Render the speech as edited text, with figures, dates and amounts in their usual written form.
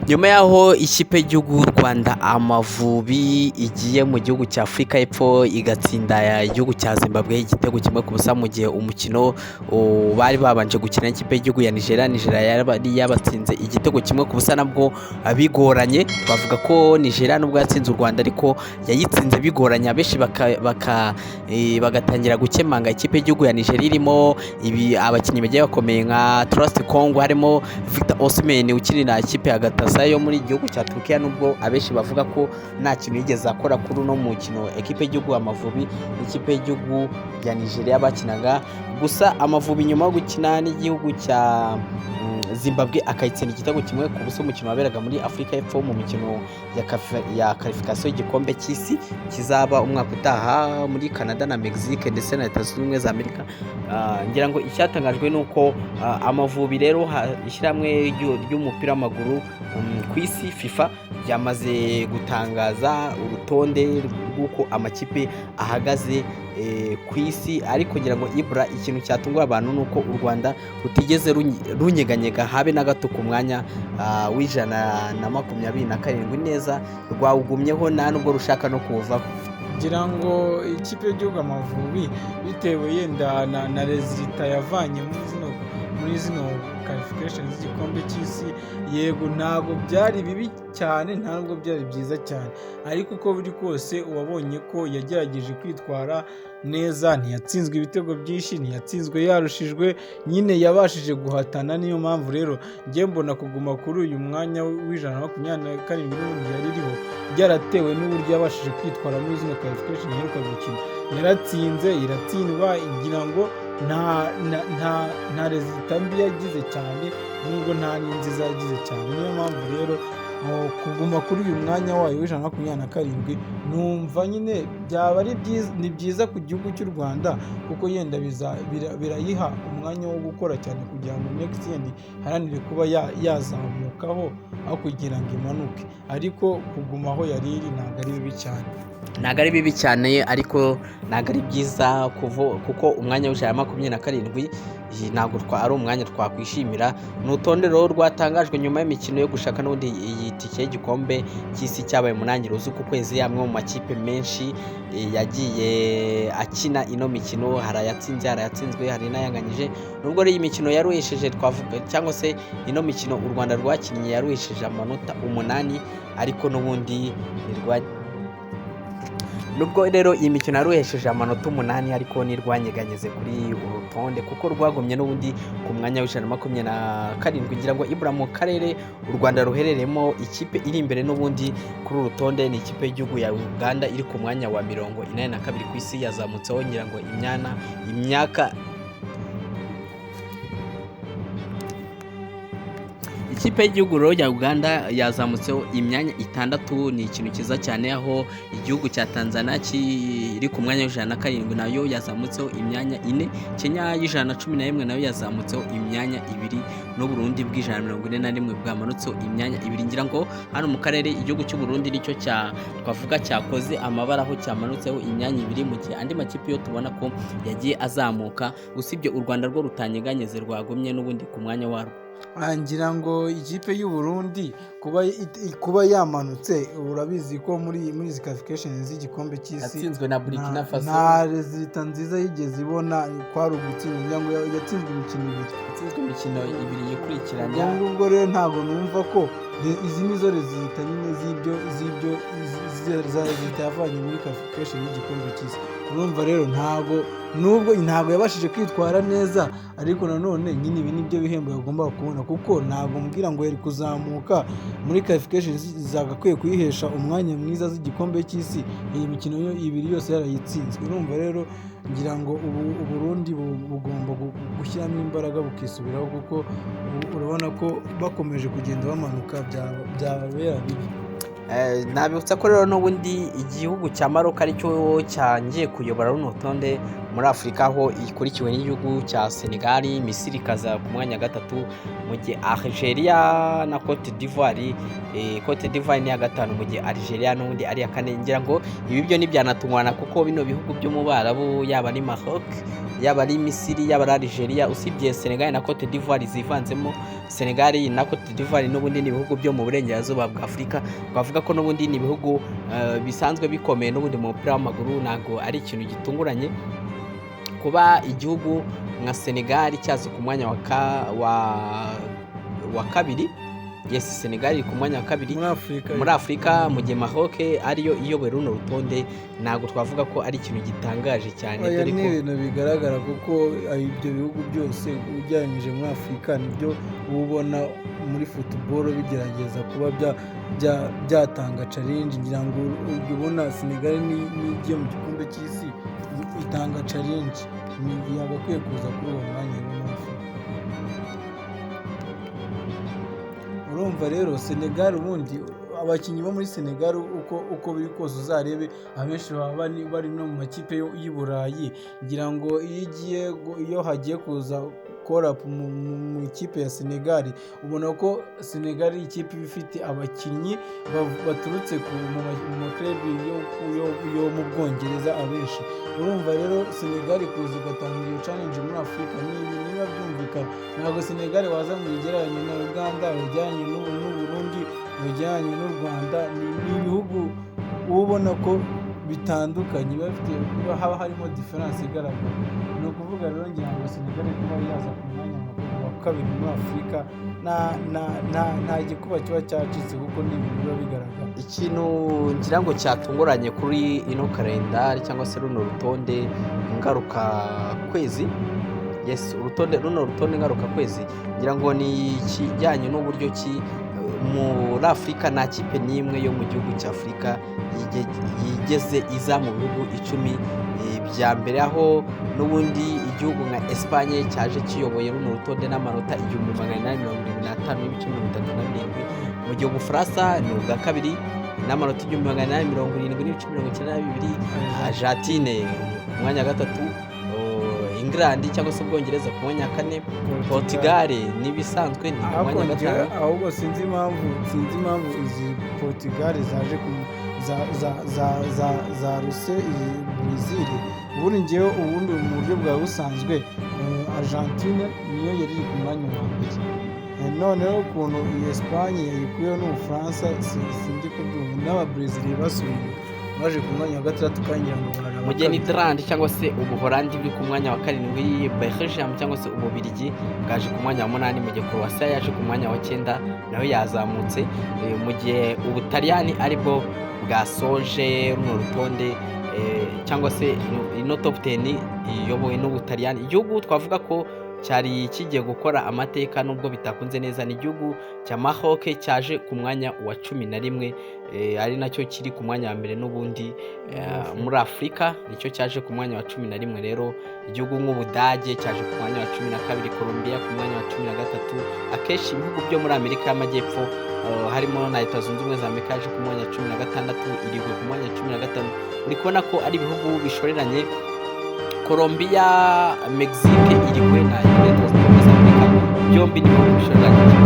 Nyuma y'aho ikipe y'igihugu y'u Rwanda Amavubi igiye mu gihugu cya Afurika y'Epfo igatsinda igihugu cya Zimbabwe igitego 1-0, mu gihe umukino bari babanje gukina n'ikipe y'igihugu ya Nigeria, Nigeria yari yabatsinze igitego 1-0, nabwo bigoranye. Bavuga ko Nigeria nubwo yatsinze u Rwanda ariko yayitsinze bigoranye, abenshi bagatangira gukemanga ikipe y'igihugu ya Nigeria irimo ibi abakinnyi bagiye bakomeye nka Trust Congo, harimo Victor Osimhen ukinira ikipe ya Galatasaray yo muri igihugu cya Turkiya, nubwo abenshi bavuga ko nta kintu yigeze akora kuri uno mukino ekipe y'igihugu Amavubi n'ikipe y'igihugu ya Nigeria bakinaga. Gusa Amavubi nyuma yo gukina n'igihugu cya Zimbabwe akayitsinda igitego 1-0, umukino waberaga muri Afurika y'Epfo mu mikino ya qualification y'igikombe cy'isi kizaba umwaka utaha muri Canada na Mexique ndetse na Leta Zunze Ubumwe za Amerika. Ngira ngo icyatangajwe ni uko Amavubi rero, ishyirahamwe ry'umupira w'amaguru ku isi FIFA ryamaze gutangaza urutonde rw'uko amakipe ahagaze ku isi. Ariko ngira ngo Ibra, ikintu cyatunguye abantu ni uko u Rwanda rutigeze runyeganyega habe na gato ku mwanya wa 127 neza, rwawugumyeho nta nubwo rushaka no kuwuvaho. Ngira ngo ikipe y'igihugu Amavubi, bitewe yenda na résultat yavanye muri zino qualification z'igikombe cy'isi, yego ntabwo byari bibi cyane, nta nubwo byari byiza cyane, ariko uko biri kose uwabonye ko yagerageje kwitwara neza, ntiyatsinzwe ibitego byinshi, ntiyatsinzwe yarushijwe, nyine yabashije guhatana. Niyo mpamvu rero njye mbona kuguma kuri uyu mwanya wa 127 n'ubundi yari iriho byaratewe n'uburyo yabashije kwitwara muri zino qualification iheruka gukina. Yaratsinze, iratsindwa, ngira ngo nta résultat mbi yagize cyane, nubwo nta n'inziza yagize cyane. Niyo mpamvu rero kuguma kuri uyu mwanya wayo wa 127 numva nyine byaba ari byiza. Ni byiza ku gihugu cy'u Rwanda kuko yenda birayiha umwanya wo gukora cyane kugira ngo next year iharanire kuba yazamukaho aho kugira ngo imanuke, ariko kuguma aho yari iri ntabwo ari bibi cyane. Ntabwo ari bibi cyane, ariko ntabwo ari byiza, kuko umwanya wa 127 iyi ntabwo ari umwanya twakwishimira. Ni urutonde rero rwatangajwe nyuma y'imikino yo gushaka n'ubundi iyi tike y'igikombe cy'isi cyabaye mu ntangiriro z'uku kwezi. Amwe mu makipe menshi yagiye akina ino mikino, hari ayatsinze, hari ayatsinzwe, hari n'ayanganyije. Nubwo rero iyi mikino yaruhesheje, twavuga cyangwa se ino mikino u Rwanda rwakinnye yaruhesheje amanota 8, ariko n'ubundi ntirwa. Nubwo rero iyi mikino yaruhesheje amanota 8, ariko ntirwanyeganyeze kuri uru rutonde kuko rwagumye n'ubundi ku mwanya wa 127. Ngira ngo Ibura, mu karere u Rwanda ruherereyemo, ikipe iri imbere n'ubundi kuri uru rutonde ni ikipe y'igihugu ya Uganda iri ku mwanya wa 82 ku isi, yazamutseho ngira ngo imyanya imyaka. Ikipe y'igihugu rero ya Uganda yazamutseho imyanya 6, ni ikintu cyiza cyane, aho igihugu cya Tanzania kiri ku mwanya wa 107 nayo yazamutseho imyanya 4, Kenya y'111 nayo yazamutseho imyanya 2, n'Uburundi bwa 141 bwamanutseho imyanya 2. Ngira ngo hano mu karere igihugu cy'u Burundi nicyo cya twavuga cyakoze amabara, aho cyamanutseho imyanya 2, mu gihe andi makipe yo tubona ko yagiye azamuka, usibye u Rwanda rwo rutanyeganyeze, rwagumye n'ubundi ku mwanya warwo. Ngira ngo ikipe y'u Burundi kuba yamanutse, urabizi ko muri izi qualification z'igikombe cy'isi yatsinzwe na Burkina Faso. Nta résultat nziza yigeze ibona, kwari ugutsinda. Ngira ngo yatsinzwe imikino ibiri. Yatsinzwe imikino 2 yikurikiranya. Ubwo ngubwo rero ntabwo numva ko izi nizo résultat nyine z'ibyo za résultat yavanye muri qualification y'igikombe cy'isi. Urumva rero ntabwo, nubwo ntabwo yabashije kwitwara neza, ariko nanone nyine ibi nibyo bihembo yagombaga kubona, kuko ntabwo mbwira ngo yari kuzamuka muri qualification zagakwiye kuyihesha umwanya mwiza z'igikombe cy'isi, iyi mikino yo ibiri yose yarayitsinzwe. Urumva rero ngira ngo ubu Uburundi bugomba gushyiramo imbaraga bukisubiraho, kuko ubu urabona ko bakomeje kugenda bamanuka byababera bibi. Nabibutsa ko rero n'ubundi igihugu cya Maroc aricyo cyangiye kuyobora runo rutonde. muri Afurika, aho ikurikiwe n'igihugu cya Senegal. Misiri ikaza ku mwanya wa gatatu, mu gihe Algeria na Cote d'Ivoire, Cote d'Ivoire ni iya gatanu, mu gihe Algeria n'ubundi ari iya kane. Ngira ngo ibi byo ntibyanatungurana, kuko bino bihugu byo mu Barabu, yaba ari Maroc, yaba ari Misiri, yaba ari Algeria, usibye Senegal na Cote d'Ivoire zivanzemo. Senegal na Cote d'Ivoire n'ubundi ni ibihugu byo mu burengerazuba bwa Afurika. Twavuga ko n'ubundi ni ibihugu bisanzwe bikomeye n'ubundi mu mupira w'amaguru. Ntabwo ari ikintu gitunguranye kuba igihugu nka Senegal cyaza ku mwanya wa kabiri. Yes, Senegal iri ku mwanya wa kabiri muri Afurika. Muri Afurika, mu gihe Maroc ariyo iyoboye runo rutonde. Ntabwo twavuga ko ari ikintu gitangaje cyane, Oya, dore ni ko ibintu bigaragara, kuko ibyo bihugu byose ugereranyije muri Afurika nibyo uba ubona muri football bigerageza kuba byatanga challenge. Ngira ngo ujya ubona Senegal n'igiye mu gikombe cy'isi itanga challenge, yagakwiye kuza kuri uwo mwanya rero muri Afurika. Urumva rero Senegal, ubundi abakinnyi bo muri Senegal uko biri kose uzarebe abenshi baba bari no mu makipe y'i Burayi. Ngira ngo iyo hagiye kuza call-up mu ikipe ya Senegal, ubona ko Senegal ari ikipe iba ifite abakinnyi baturutse mu ma club yo mu Bwongereza abenshi. Urumva rero Senegal kuza igatanga iyo challenge muri Afurika ni ibintu biba byumvikana. Ntabwo Senegal waza ngo uyigereranye na Uganda, uyigereranye n'u Burundi, uyigereranye n'u Rwanda. Ni ibihugu uba ubona ko bitandukanye, biba bifite, haba harimo différence igaragara. Ni ukuvuga rero ngira ngo Senegal kuba yaza ku mwanya wa kabiri muri Afurika nta gikuba kiba cyacitse, kuko ni ibintu biba bigaragara. Ikintu ngira ngo cyatunguranye kuri ino kalendari cyangwa se runo rutonde ngaruka kwezi, yes, urutonde, runo rutonde ngaruka kwezi, ngira ngo ni ikijyanye n'uburyo ki muri Afurika nta kipe n'imwe yo mu gihugu cya Afurika yigeze iza mu bihugu 10 bya mbere, aho n'ubundi igihugu nka Espagne cyaje kiyoboye runo rutonde n'amanota 1875.37, mu gihe Ubufaransa ni ubwa kabiri n'amanota 1870.92, Argentine ku mwanya wa gatatu, England cyangwa se Ubwongereza ku mwanya wa kane, Portugal n'ibisanzwe ni ku Ariko mwanya wa njyewe gatanu. Ahubwo sinzi impamvu izi Portugal zaje ku za za za za za ruse iyi Brazil. Ubundi njyewe, ubundi mu buryo bwawe busanzwe, Argentine niyo yari iri ku mwanya wa mbere. Noneho ukuntu iyi Espagne yayikuyeho n'Ubufaransa, sindi kubyumva. N'aba Brazil basubiye inyuma, baje ku mwanya wa gatandatu, kandi ngira ngo bari Mu gihe aba kabiri. Netherland cyangwa se Ubuholandi buri ku mwanya wa karindwi, Belgium cyangwa se Ububirigi bwaje ku mwanya wa munani, mu gihe Croatia yaje ku mwanya wa cyenda, nayo yazamutse, mu gihe Ubutaliyani aribwo bwasoje runo rutonde, cyangwa se ino top 10 iyobowe n'Ubutaliyani. Igihugu twavuga ko cyari kigiye gukora amateka nubwo bitakunze neza ni igihugu cya Maroc cyaje ku mwanya wa 11, ari nacyo kiri ku mwanya wa mbere n'ubundi muri Afurika, nicyo cyaje ku mwanya wa 11. Rero igihugu nk'Ubudage cyaje ku mwanya wa 12, Colombia ku mwanya wa 13. Akenshi ibihugu byo muri Amerika y'Amajyepfo, harimo na Leta Zunze Ubumwe za Amerika yaje ku mwanya wa 16, Uruguay ku mwanya wa 15. Uri kubona ko ari ibihugu bishoreranye: Colombia, Mexique, Uruguay na Leta Zunze Ubumwe za Amerika, byombi ni ibihugu bishoreranye.